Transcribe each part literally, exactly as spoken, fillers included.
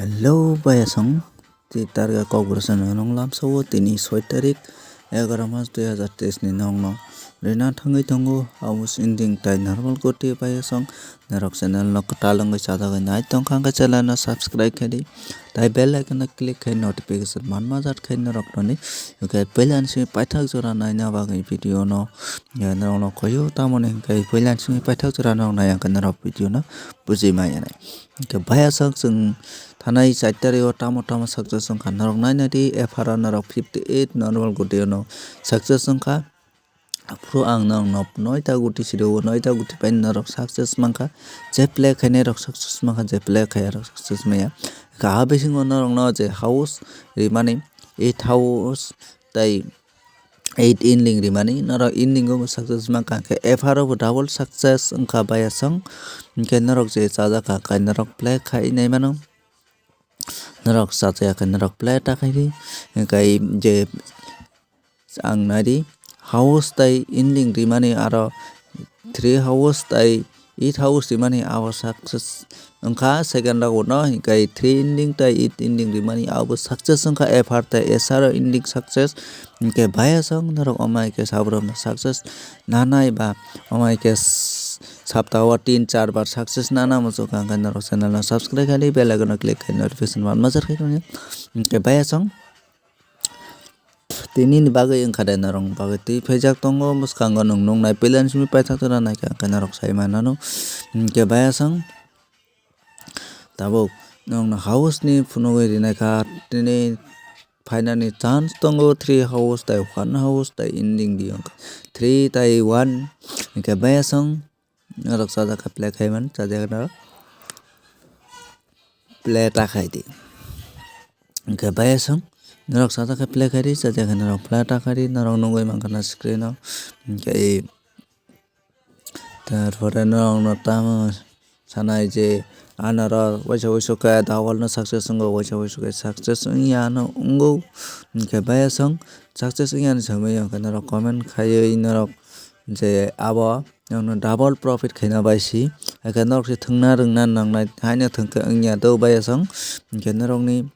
Hello bayasong, tei targa kokborok channel nong lamsao tini soi tarik egaroh mas dui hazar teis ni nong nong rina thangwi tongo. Abo ending tai normal koti bayasong norok channel no kwtal wngwi chajagwi nai tongkha, hwnkhe channel no subscribe khaidi tai bell icon no click khai notification manma jat khai norok noni, hwnkhe puila ni simi paithak jora naina bagwi video no norok no khoyo, tamoni hwnkhe puila ni simi paithak jora norok nai hwnkhe norok video no bujima yanai. Hwnkhe bayasong chwng thanai char tarik o tamo tamo success wngkha norok nainai di, F R o norok fifty eight normal goti o no success wngkha. Aphuru ang norok no noita goti siro, noita goti pai norok success mankha, je play khainai rok success mankha, je play khaiya rok success maya. Hwnkhe a bisingo norok no je house rimani eight house tai eight ending rimani norok ending o bo success mankha, hwnkhe F R o bo double success wngkha bayasong. Hwnkhe norok je chajakha khe norok play khai nai mano, norok chajaya khe norok play ta khai di. Hwnkhe je ang nai di house tai ending rimani aro three house tai eight house rimani abo success wngkha second round o, hwnkhe three ending tai eight ending rimani abo success wngkha F R tai S R o ending success. Hwnkhe bayasong norok omai khe sabrok no success nanai ba omai khe sapta o tin char bar success nana muchukha, hwnkhe norok channel no subscribe khai di, bell icon no click khai notification manma jar khai tongdi. Hwnkhe bayasong tini ni bagwi wngkha de norok bagwi twi phaijak tongo, bwskango nwng nuknai puila ni simi paithak jora naikha, hwnkhe norok sai manano. Hwnkhe bayasong tabuk norok no house ni phunugwi rinaikha, tini phainani chance tongo three house tai one house tai ending di wngkha three tai one. Hwnkhe bayasong norok chajak khe play khai mano, chajak khe norok play ta khai di. Hwnkhe bayasong norok chajak khe play khai di, chajak khe norok play ta khai di, norok nugwi mankha na screen o. Hwnkhe tarpore norok no tamo sanai je anoro waisa waisa khe double no success wngo, waisa waisa khe success wngya no wngo. Hwnkhe bayasong success wngya ni samwi hwnkhe norok comment khaiwi norok je abo norokno double profit khaina bai si, hwnkhe norok se thwngna rwngna nangnai haino thwngkhe wngya do bayasong, hwnkhe norokni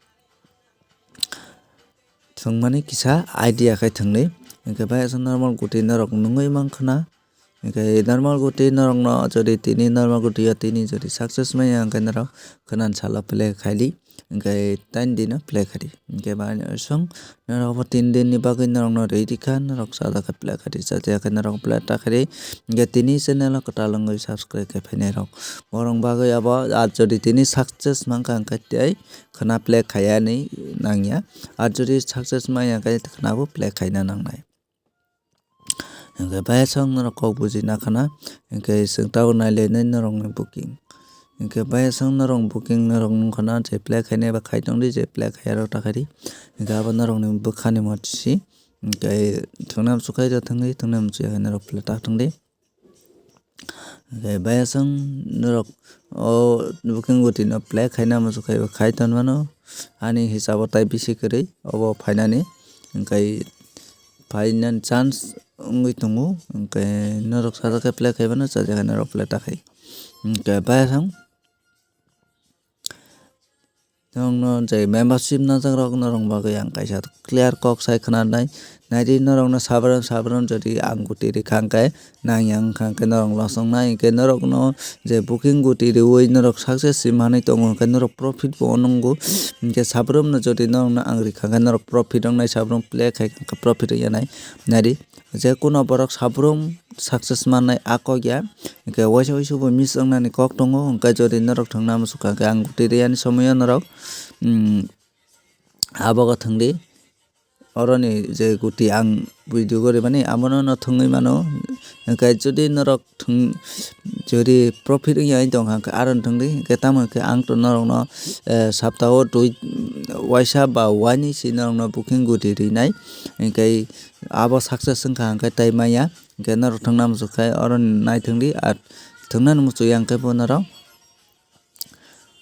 thwngmani kisa idea khai thwngdi, hwnkhe bayasong normal goti norok nungwi mankhana, hwnkhe normal goti norokno jodi tini normal goti o tini jodi success manya hwnkhe norok khwnani salo play khaidi. Hwnkhe tain dino play khaidi. Hwnkhe bayasong norok bo tin din ni bagwi norokno ready kha, norok chajak khe play khaidi, chajak khe norok play ta khaidi. Hwnkhe tini channel o kwtal wngwi subscribe khe phainai rok. Borok bagwi abo ar jodi tini success mankha hwnkhe tei khwna play khaiya hinwi nangya. Ar jodi success manya hwnkhe khwnabo play khaina nangnai. Hwnkhe bayasong norok kok buji nakhana, hwnkhe chwng tabuk nailainai norokni booking. Hwnkhe bayasong norok booking norok nungkhana je play khainai ba khai tongdi, je play khaiya rok ta khaidi. Hwnkhe abo norokni bwkhani motisi, hwnkhe thwngna muchuk khai da thwngwi, thwngna muchuk ya khe norok play ta thwngdi. Hwnkhe bayasong norok o booking gotino play khaina muchuk khai ba khai tonmano, ani hisabo tai bisi kwrwi obo phainani, hwnkhe phainani chance wngwi tongo, hwnkhe norok sajak khe play khai mano, chajak khe norok play ta khai. Hwnkhe bayasong norokno je membership najakrok norok bagwi ang kaisa clear kok sai khwnanai. Naidi norokno sabram sabram jodi ang goti rikha hwnkhe nangya wngkha hwnkhe norok loss wngnai, hwnkhe norokno je booking goti riwi norok success si manwi tongo hwnkhe norok profit bo nwngo. Hwnkhe sabramno jodi norokno ang rikha hwnkhe norok profit wngnai, sabram play khai kha hwnkhe profit wngya nai. Naidi je kuno borok sabram success mannai a kok ya, hwnkhe waisa waisa bo miss wngnani kok tongo, hwnkhe jodi norok thwngna muchukha hwnkhe ang goti riyani somoyo norok, mm, abogo thwngdi. Oroni je goti ang video gorimani abono no thwngwi mano, hwnkhe jodi norok thwng, jodi profit wngya wng tongkha hwnkhe aro no thwngdi, hwnkhe tamo hwnkhe ang to norokno, eh, saptao dui waisa ba waini si norokno booking goti rinai, hwnkhe abo success wngkha hwnkhe tai manya. Hwnkhe norok thwngna muchuk khai oro naithwngdi, ar thwngnani muchuk ya hwnkhe bo norok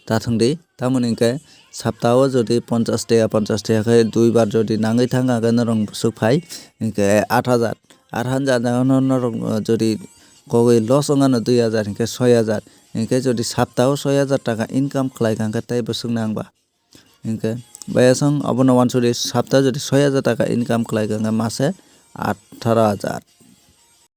ta thwngdi. Tamoni hwnkhe saptao jodi ponchash taka, ponchash taka khe duibar jodi nangwi thangkha hwnkhe norok bwswk phai, hwnkhe aat hajar, aat hajar no norok jodi kogwi loss wngano dui hajar hwnkhe soi hajar, hwnkhe jodi saptao soi hajar taka income khlaikha hwnkhe tei bwswk nangba. Hinkhe bayasong obono wansuri sapta jodi soi hajar taka income khlaika hinkhe mase atharo hajar.